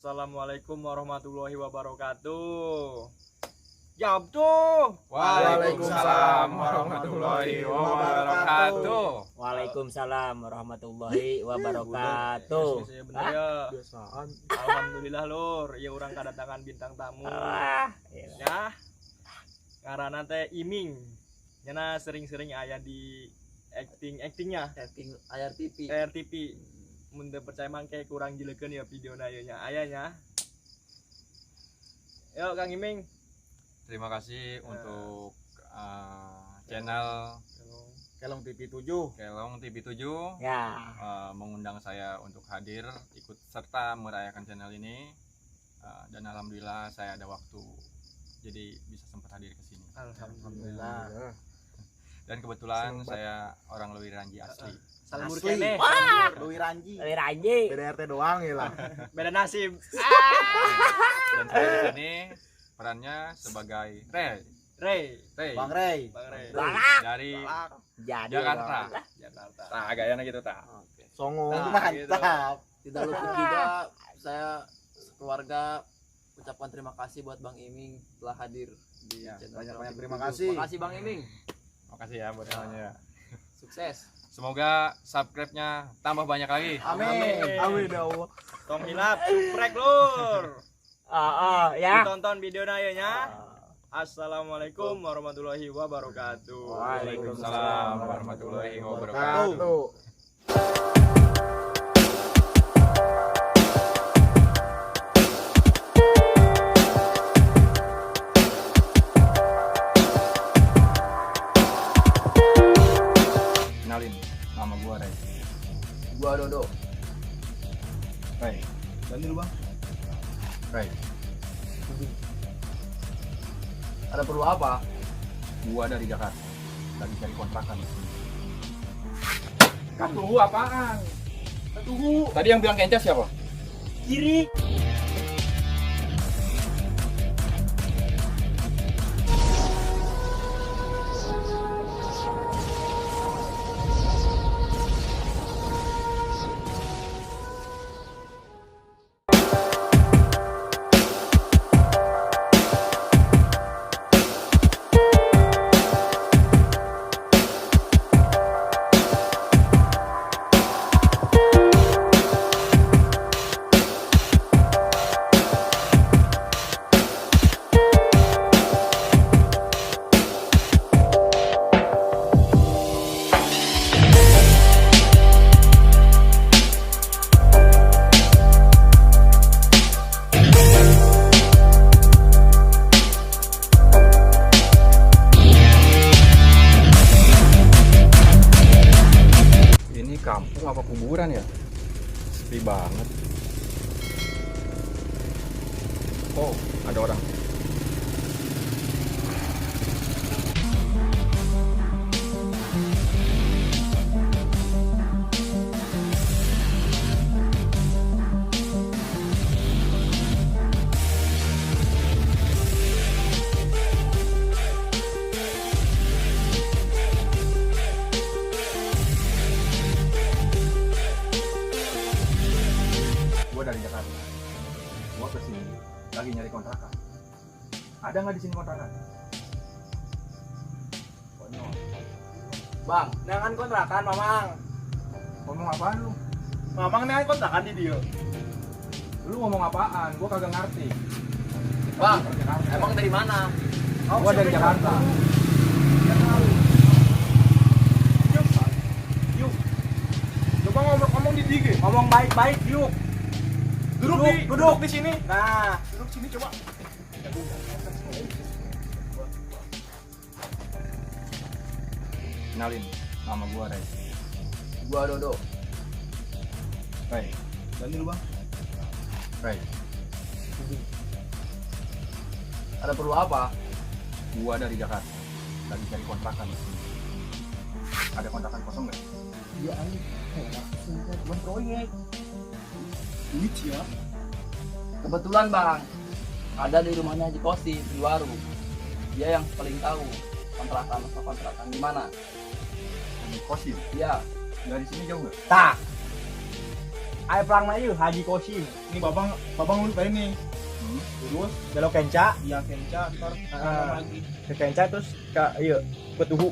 Assalamualaikum warahmatullahi wabarakatuh. Jawab tuh. Waalaikumsalam warahmatullahi wabarakatuh. Waalaikumsalam warahmatullahi wabarakatuh. Biasanya bener ya. Biasaan. Alhamdulillah, lur, ya urang kedatangan bintang tamu. Ah, Ya. Ngaranna teh Iming. Nyana sering-sering aya di acting actingnya Acting IRTP. RTP. Mun teu percaya mangke ku urang jilekeun ya videona ieu nya aya nya. Yuk, Kang Iming. Terima kasih untuk channel Kelong TV 7. Kelong TV 7 ya. Mengundang saya untuk hadir ikut serta merayakan channel ini. Dan alhamdulillah saya ada waktu, jadi bisa sempat hadir ke sini. Alhamdulillah. Dan kebetulan Seneng banget. saya orang Leuwi Ranji asli. Salam Asli. keneh. Leuwi Ranji. Leuwi Ranji. Beda RT doang ya lah. Beda nasib. Dan saya di sini perannya sebagai Ray. Ray. Ray. Bang Ray. Bang Ray. Balak. Dari Jadi Jakarta. Jakarta. Nah, gayanya gitu tak. Oke. Songo. Nah, Mantap. Tidak luput juga saya sekeluarga ucapkan terima kasih buat Bang Iming telah hadir di Ya, channel banyak-banyak Kelong terima TV 7. kasih. Makasih Bang Iming. Makasih ya buat semuanya. Sukses. Semoga subscribe-nya tambah banyak lagi. Amin. Amin ya Allah. Tong hilap, suprek, lur. Oh, oh, ya. Ditonton videona ieu nya. Assalamualaikum warahmatullahi wabarakatuh. Waalaikumsalam warahmatullahi wabarakatuh. Tuh. Kenalin, nama gua Ray. Gua Dodo. Ray, Ganti lu, Bang. Ray. Ada perlu apa? Gua dari Jakarta. Lagi cari kontrakan di sini. Tunggu apaan? Tunggu. Tadi yang bilang kenca siapa? Kiri. Ini kampung apa kuburan ya? Sepi banget. Oh, ada orang. Gua dari Jakarta. Gua kesini lagi nyari kontrakan. Ada nggak di sini kontrakan? Konyol. Bang, Nangan kontrakan, Mamang. Ngomong apaan lu? Mamang nangan kontrakan di dia. Lu ngomong apaan? Gua kagak ngerti. Bang, emang dari mana? Gua dari Jakarta. Yuk. Coba ngomong-ngomong di DG. Ngomong baik-baik, yuk. Duduk Duduk, di duduk. duduk di sini. Nah, Duduk sini coba. Kenalin, nama gua Ray. Gua Dodo. Ray, Ganti lu, Bang. Ray. Ada perlu apa? Gua dari Jakarta. Lagi cari kontrakan di sini. Ada kontrakan kosong nggak? Iya, anjing. Bukan proyek. Duit ya. Kebetulan Bang, ada di rumahnya Haji Kosim di Waru. Dia yang paling tahu kontrakan atau kontrakan gimana. Haji Kosim. Iya, Dari sini jauh nggak? Tak. Aya pelangna ieu Haji Kosim. Ini babang, babang lu tadi nih. Terus Belok kenca, iya kenca ntar Ah. lagi. Ke kenca terus ke ieu ke tuhu.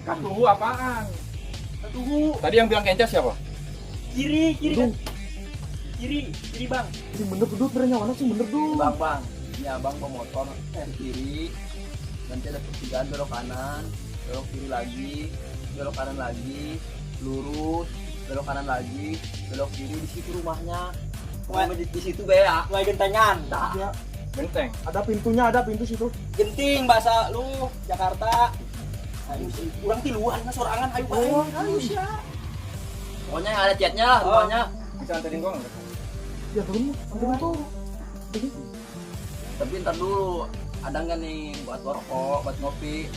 Katuhu apaan? Tunggu. Tadi yang bilang kenca siapa? Kiri, kiri kan. Kiri, kiri Bang. Sing bener tuh, bener nyawana sing bener tuh. Bang, bang. Ini abang bawa motor ke kiri. Nanti ada pertigaan belok kanan, belok kiri lagi, belok kanan lagi, lurus, belok kanan lagi, belok kiri di situ rumahnya. Pokoknya di situ be ya. Mulai gentengan. Ya, Genteng. ada pintunya, ada pintu situ. Genting bahasa lu Jakarta. Ayo sih, urang tiluan mah sorangan ayo bae. Oh, Ayo sia. Pokoknya yang ada catnya lah rumahnya. Bisa anterin gua nggak? Ya turun, turun tuh. Tapi ntar dulu ada nggak nih buat rokok, buat ngopi?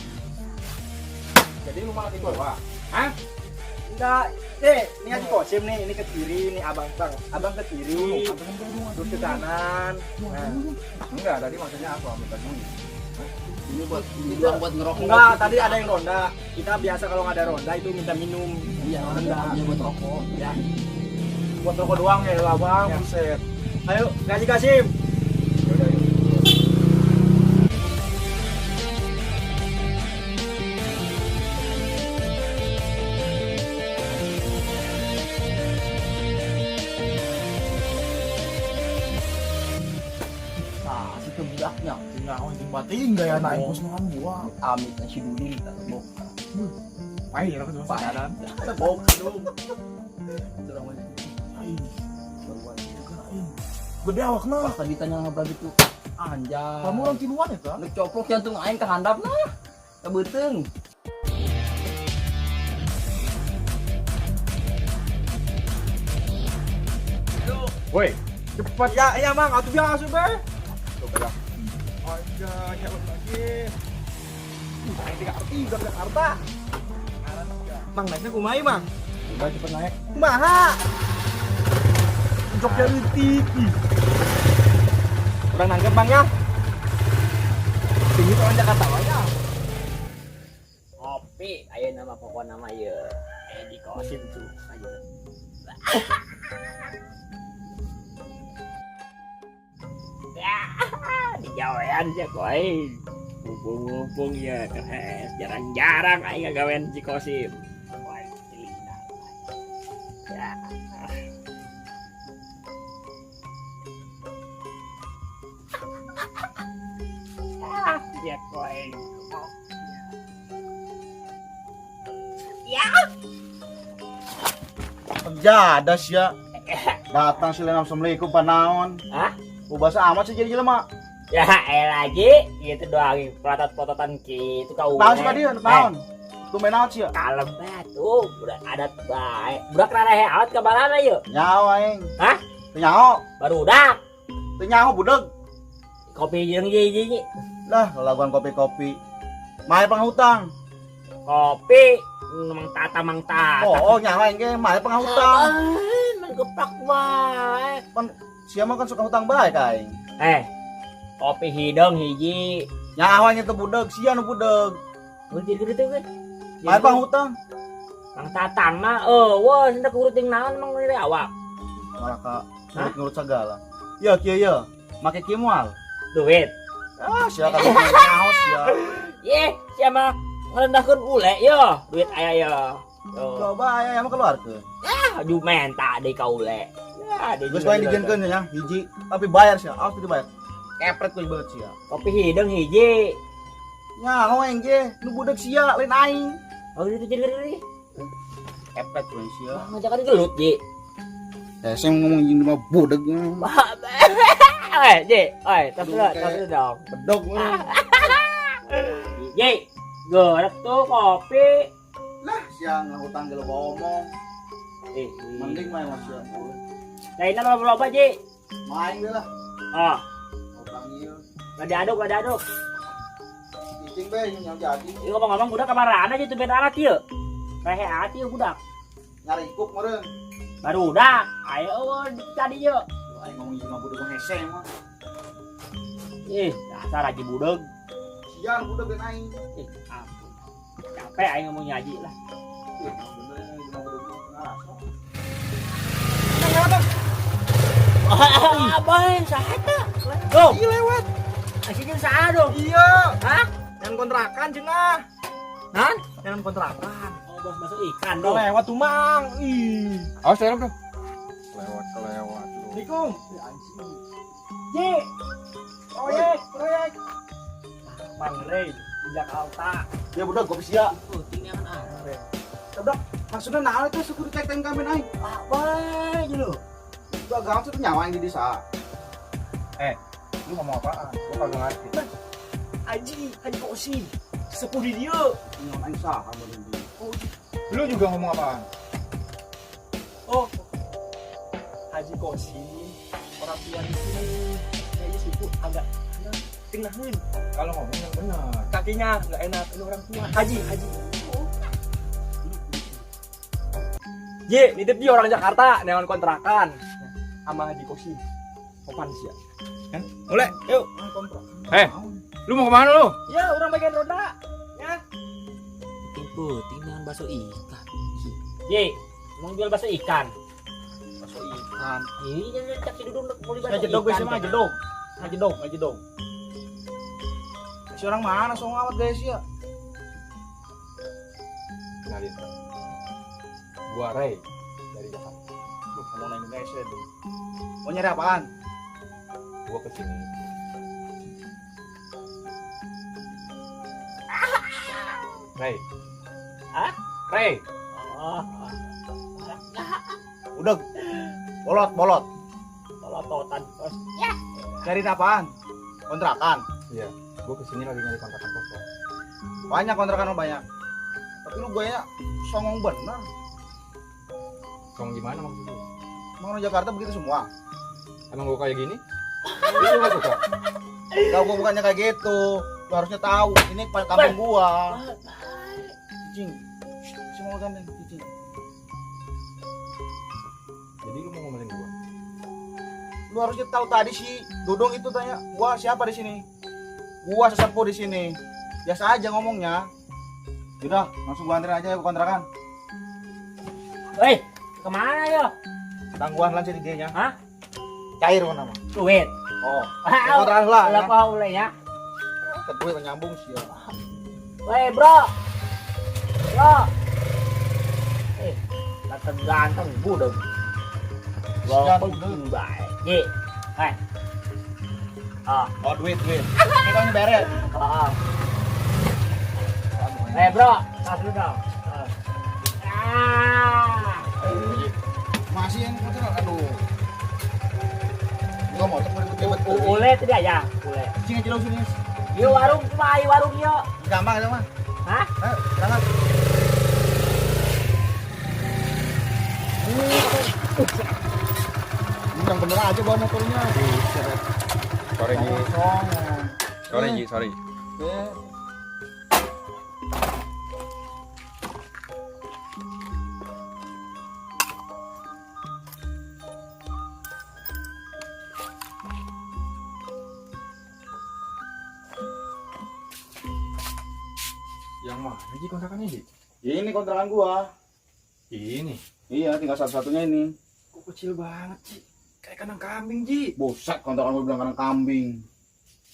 Jadi lu malah gua. Hah? Enggak, ini Haji Kosim nih, ini ke kiri, ini abang bang, abang ke kiri, terus ke kanan. Nah. Enggak, tadi maksudnya apa? Minta duit. Ini buat ini doang buat ngerokok. Enggak, tadi ada yang ronda. Kita biasa kalau nggak ada ronda itu minta minum. Iya, Ronda. iya buat rokok. Ya. Buat rokok doang ya lah bang, Ya. buset. Ayo, Haji Kasim. Yaudah, yuk. Nah, situ budaknya. Tinggal anjing batin gaya naik kos makan gua. Amit nasi dulu tak bok. Pahit ya aku cuma Pahit. Bok dong. Itu namanya. Aing. Gede awakna. Pas tadi tanya ngobrol gitu. Anjay. Kamu orang tiluan ya, Nu coplok jantung aing ke handap nah. Ke beuteung. Woi, cepat. Ya, iya Mang, atuh biang asup be. Tuh, pegang. Anjay, helm lagi. Aing tiga arti udah Jakarta. Mang, naiknya kumaha Mang? Udah cepet naik. Kumaha? Joknya leutik. Ih, Orang nangkep Bang ya. Tinggi orang Jakarta wae ya. Kopi, ayo nama pokok nama ya. Haji Kosim tuh. Ayo. Di gawean sih koi. Mumpung-mumpung ya keres. Jarang-jarang aing ngagawean si Kosim. Wah, celina. Ya. Ah, ya koi. Jadah sih ya. Datang sih lain assalamualaikum panaon. Hah? Ubasa amat sih jadi jelema. Ya, lagi gitu doang pelotot-pelototan gitu kau. Naon sih tadi naon? Tumben naon sih ya? Kalem batu, udah adat baik. Budak rara alat ke mana yuk? Nyaho aing. Hah? Teu nyaho. Baru udah. Teu nyaho budeg. Kopi jeung hiji. Lah, laguan kopi-kopi. Mae panghutang. Kopi mang tata mang tata. Oh, nyaho aing ge mae panghutang. Man gepak wae. Sia mah kan suka hutang bae ka aing. Kopi hidung hiji. Nyaho aing teu budeg, sia nu budeg. Oh, jadi gede tuh. Mae panghutang. Mang tatang mah eueuh hendak urut jeung naon mang dari awak. Malah ka ngurut-ngurut segala. Ya kieu ya. Make kieu moal. Duit. Ah, sia ka nyaho sia. Ye, sia mah ngerendahkeun ule yo, duit aya yo. Yo. Coba aya mah keluarkeun. Aju menta deui ka ule. Ya, deui Geus wae dijieunkeun nya hiji, tapi bayar sia, awas teu dibayar. Kepret kuy banget sia. Kopi hidung hiji. Nyaho aing ge, nu budeg sia lain aing. Oh, itu jadi gede. Kepret kuy sia. Ngajakan gelut, Ji. Eh, saya ngomong jeung mah budeg. Ji, oi, tos dulu, tos dulu dong. Bedog. Ji, gerek tuh kopi. Lah, sia ngahutang ge loba omong. Mending mah emang sia. Lainnya loba-loba, Ji. Main ge lah. Oh, Hutang ieu. nggak diaduk, nggak diaduk. Cicing be yang jadi. Ini ngomong-ngomong budak kamarana aja tuh beda alat ieu. Rehe alat ieu budak. Nyari ikuk meureun. Baru udah, ayo eueuh tadi ieu. Aing ngomong jeung mah budeg mah hese mah. Ih, dasar aja budeg. Sia nu budeg lain aing. Ih, ampun. Capek aing ngomong nyaji lah. Ih, bener jeung mah budeg mah ngarasa. lewat, Bang. Abang, saha tah? Dong. Iya lewat. Asih jeung saha dong? Iya. Hah? Jangan kontrakan cenah. Nan? Jangan kontrakan. Oh, bos masuk ikan dong. Lewat tuh, Mang. Ih. Awas serem tuh. Lewat kelewat lu. Assalamualaikum. Ya anjing. Ji. Proyek, proyek. Mang Rey di Jakarta. Ya budak gua sia. Puting yang ah. Budak maksudnya naon itu suku dicek teng kamen aing. Apa aja lu? Gua agak itu nyawa yang di desa. Lu ngomong apaan? Gua kagak ngerti. Haji, Haji Kosim. Sepuh di dia. Nyawa aing saha mun di. Lu juga ngomong apaan? Oh. Haji Kosim orang tua di sini. Kayaknya suku agak tengahin. Kalau ngomong yang benar. Kakinya nggak enak, ini orang tua. Haji, Haji. Ye, nitip dia orang Jakarta, neon kontrakan. Sama Haji Kosim. Sopan sih ya. Kan? Boleh, yuk. Kontrak. Eh, lu mau kemana lu? Ya, orang bagian roda. Ya. Puting dengan bakso ikan. Ye, mau jual bakso ikan. Bakso ikan. Ini jadi cak si Dudung mau beli bakso Ngajedog ikan. gue sih mah ngajedog. Ngajedog, ngajedog. Si orang mana song amat guys ya? Kenalin. Gua Ray dari Jakarta. Lu ngomong Indonesia tuh. Mau nyari apaan? Gua kesini. Ray. Hah? Ray. Oh, Udah. Bolot, bolot. pelototan bos. Cari apaan? Kontrakan. Iya, gua kesini lagi nyari kontrakan kosong. Banyak kontrakan banyak. Tapi lu gua songong bener. Song gimana maksud lu? Emang orang Jakarta begitu semua. Emang gua kayak gini? Lu nggak suka? Kalau gua bukannya kayak gitu. Lu harusnya tahu ini kampung gua. Cicing. Semua gandeng cicing. Jadi lu mau ngomelin gua? Lu harusnya tahu tadi si Dudung itu tanya, gua siapa di sini? Gua sesepuh di sini. Biasa aja ngomongnya. Udah, langsung gua anterin aja ya ke kontrakan. Woi, kemana yo? Tangguhan lan sini dia-nya. Hah? Cair gua nama. Duit. Oh. Kontrakan lah. Lah kau boleh ya. Ke duit nyambung sih ya. Woi, bro. Bro. Ganteng-ganteng budeg. Ganteng baik. Ye. Hai. Ah, Oh, duit, duit. Ini kan beres. ah. Eh, bro, tas dulu dong. Ah. Masih yang motor aduh. Gua motor ribet-ribet. Ule tidak ya? Ule. Cicing aja langsung sini. Yo warung kumaha warung yo. Gampang itu mah. Hah? Ayo, berangkat. Ini yang bener aja bawa motornya. Sorry, Ji. Songong. Sorry, Ji, sorry. Eh. Yang mana Ji kontrakannya, Ji? Ini kontrakan gua. Ini. Iya, tinggal satu-satunya ini. Kok kecil banget, Ji? Kayak kandang kambing, Ji. Buset, kontrakan gua bilang kandang kambing.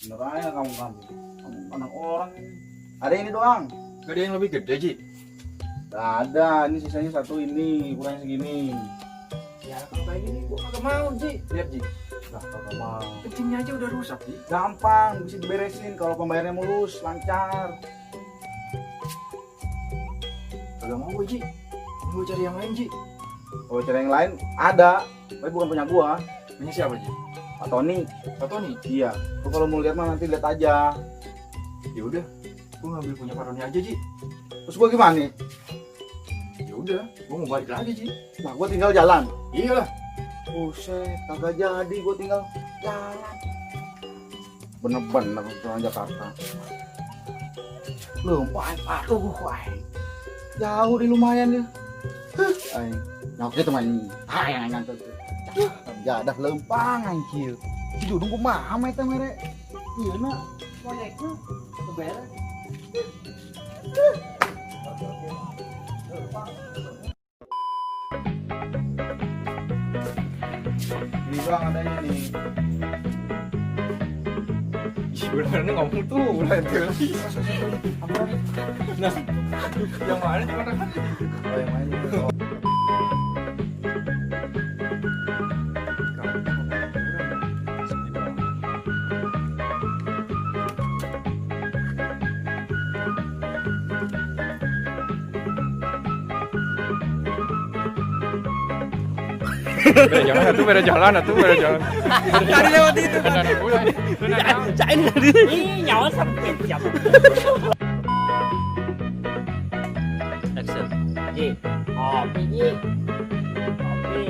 Bener aja kamu kambing. Kamu kandang orang. Ada ini doang. Gak ada yang lebih gede, Ji. Gak ada, ini sisanya satu ini, kurangnya segini. Ya, kalau kayak gini gua kagak mau, Ji. Lihat, Ji. Lah, kagak mau. Kencingnya aja udah rusak, Ji. Gampang, bisa diberesin kalau pembayarannya mulus, lancar. Kagak mau gua, Ji. Gua cari yang lain, Ji. Kalau cari yang lain ada, tapi bukan punya gua. Punya siapa, Ji? Pak Tony. Pak Tony? Iya. Lu kalau mau lihat mah nanti lihat aja. Ya udah, gua ngambil punya Pak Tony aja, Ji. Terus gua gimana nih? Ya udah, gua mau balik lagi, Ji. Nah, gua tinggal jalan. Iyalah. Buset, kagak jadi gua tinggal jalan. Bener-bener orang Jakarta. Lumpah, aduh, aing. Jauh di lumayan ya. Huh, aing. Nyok itu mah ini. Hayang aing ngantuk. Jadah lempang anjir. Si Dudung kumaha mah eta mere. Ieu na proyekna beres. Lempang. doang adanya nih. Ih, bener ngomong tuh, ulah itu. Nah, yang mana cuma kan? Oh, yang mana itu? Oh. Beda jalan atuh, beda jalan atuh, beda jalan. Tadi lewat itu. Cain tadi. Ih, nyawa sempit ya. Action. Ji, kopi ji. Kopi.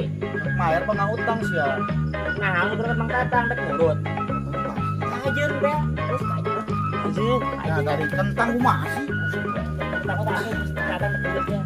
Mayer pernah utang sih ya. Nah, aku terus Mang Tatang rek nurut. Kajeun bel, terus kajeun. Anjing. Ya dari kentang kumaha sih? Takut aku Tatang rek nurutnya.